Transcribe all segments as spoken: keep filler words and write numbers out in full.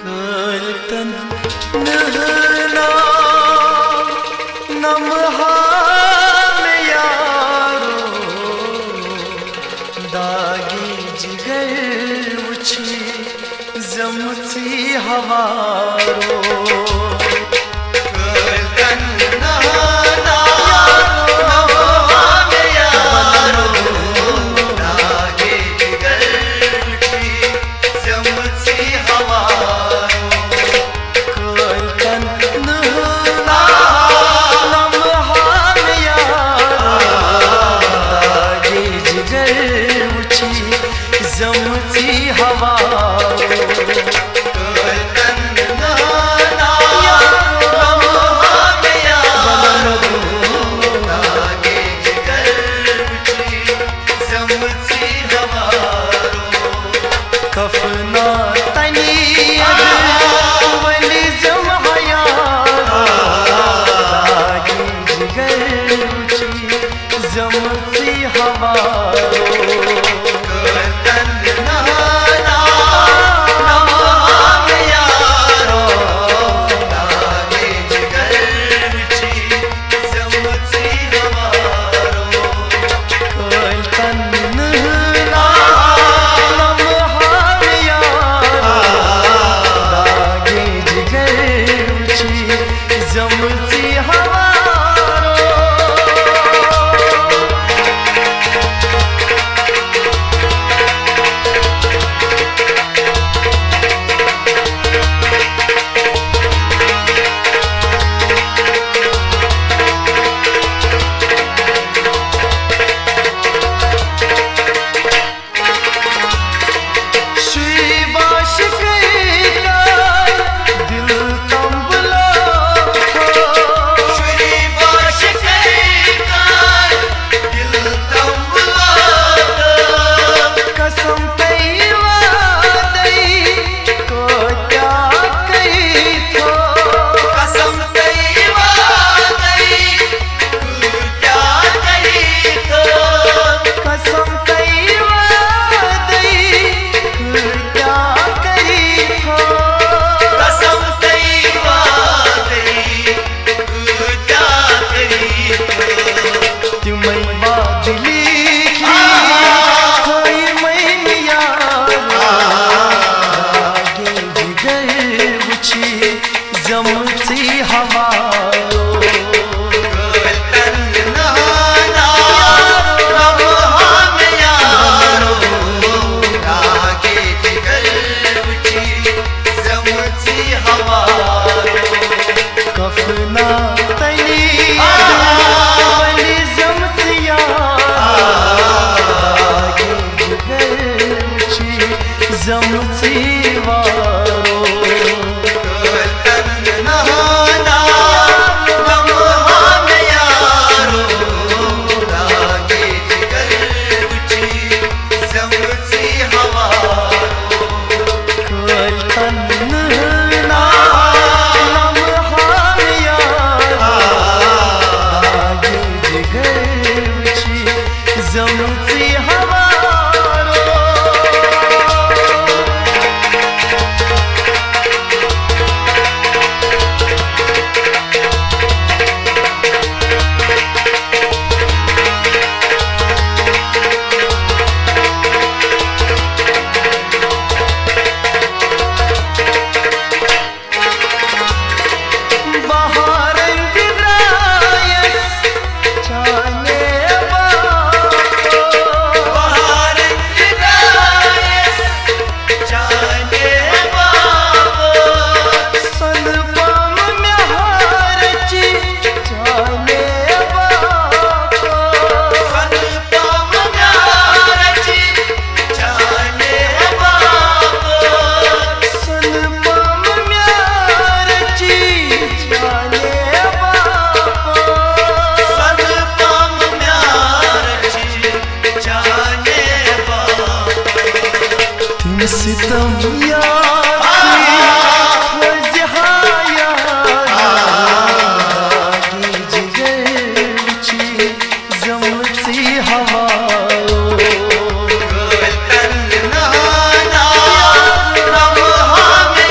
کٲلۍ تن نہنا نمہا مےٚ یارو، داغی جگر وٕچھی زمژی ہوارو۔ کٲلۍ تن نہنا نمہا مےٚ یارو، داغی جگر وٕچھی زمژی ہوارو۔ کٲلۍ تن نہنا لمحہ مےٚ یارو، داغی جگر وٕچھی زمژی ہوارو۔ کٲلۍ تن نہنا لمحہ مےٚ یارو، داغی جگر وٕچھی زمژی ہوارو۔ کفنا تنی ادٕ ولی زم حیا، داغی جگر وٕچھی زمژی ہوارو۔ کٲلۍ تن نہنا لمحہ مےٚ یارو، داغی جگر وٕچھی زمژی ہوارو۔ کٲلۍ تن نہنا لمحہ مےٚ یارو، داغی جگر وٕچھی زمژی ہوارو۔ شُرۍ باشکے کر دل تمبلو۔ شُرۍ باشکے کر دل تمبلو۔ قسم تئی وعدے کۭتیاہ کٔرِتھ۔ قسم تئی وعدے کۭتیاہ کٔرِتھ۔ قسم تئی وعدے کۭتیاہ کٔرِتھ۔ قسم تئی وعدے کۭتیاہ کٔرِتھ۔ تِمے وعدٕ لیکھی تھٲیمے مےٚ یارو۔ داغی جگر وٕچھی زمژی ہوارو۔ کٲلۍ تن نہنا لمحہ مےٚ یارو، داغی جگر وٕچھی زمژی ہوارو۔ کفنا تنی ادٕ ولی زمژی یارو، داغی جگر وٕچھی زمژی وارو۔ کٲلۍ تن نہنا لمحہ مےٚ یارو، داغی جگر وٕچھی زمژی ہوارو۔ کٲلۍ تن نہنا لمحہ مےٚ یارو، داغی جگر وٕچھی زمژی ہوارو۔ بہارن تہِ درٛایس چانے باپو۔ بہارن تہِ درٛایس چانے باپو۔ سۄنہٕ پامہٕ مےٚ ہارچی چانے باپو۔ سۄنہٕ پامہٕ مےٚ ہارچی چانے باپو۔ سۄنہٕ پامہٕ مےٚ ہارچی چانے باپو۔ سۄنہٕ پامہٕ مےٚ ہارچی چانے باپو۔ تِم ستم یاد روزِ ہا یاد، داغی جگر وٕچھی زمژی ہوارو۔ کٲلۍ تن نہنا لمحہ مےٚ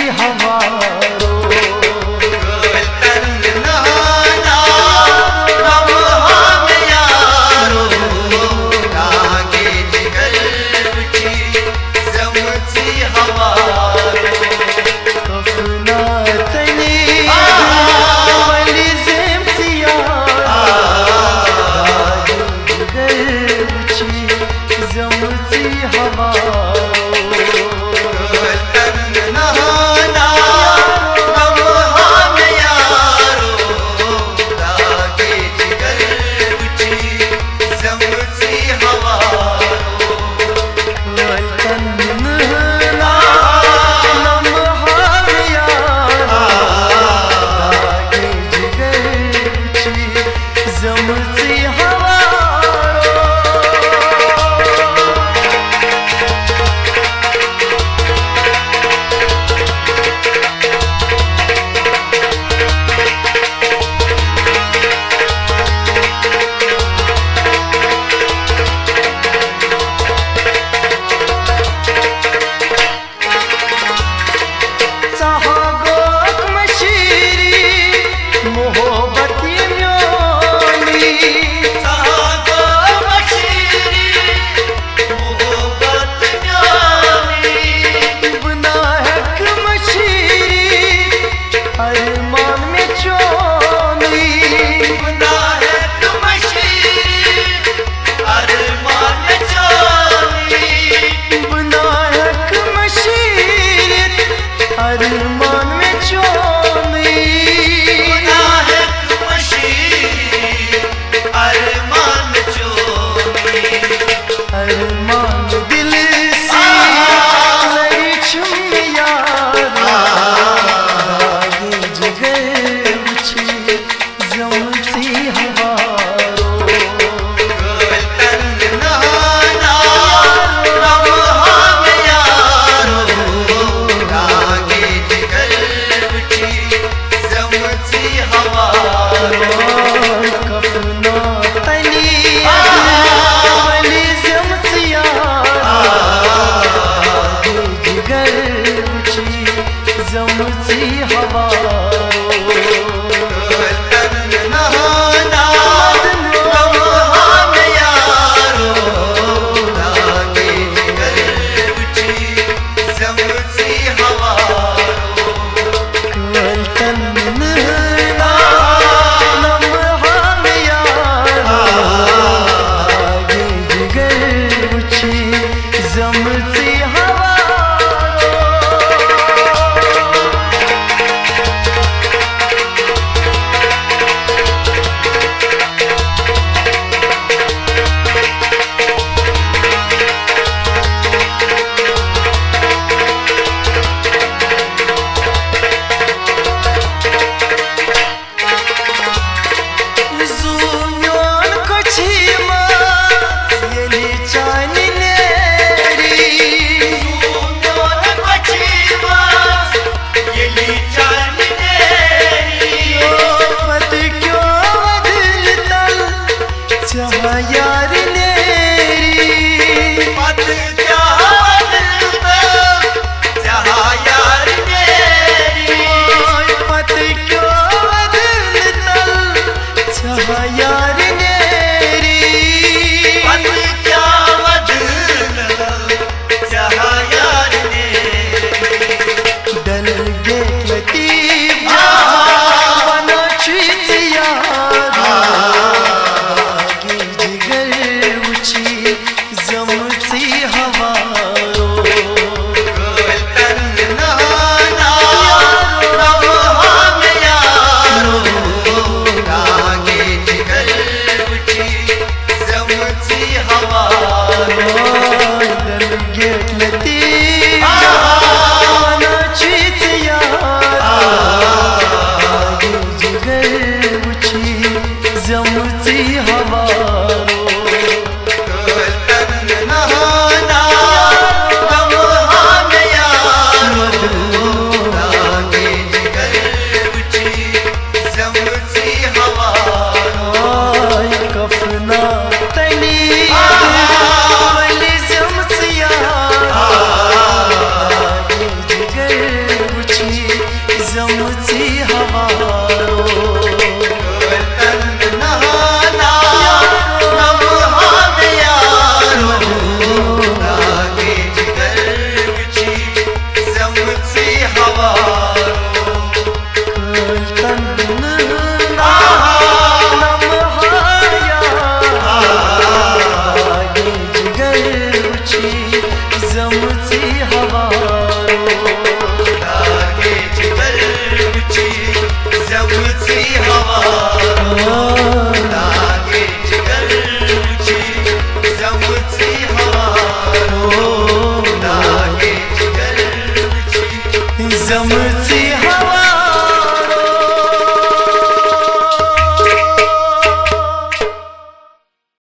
ہمارو۔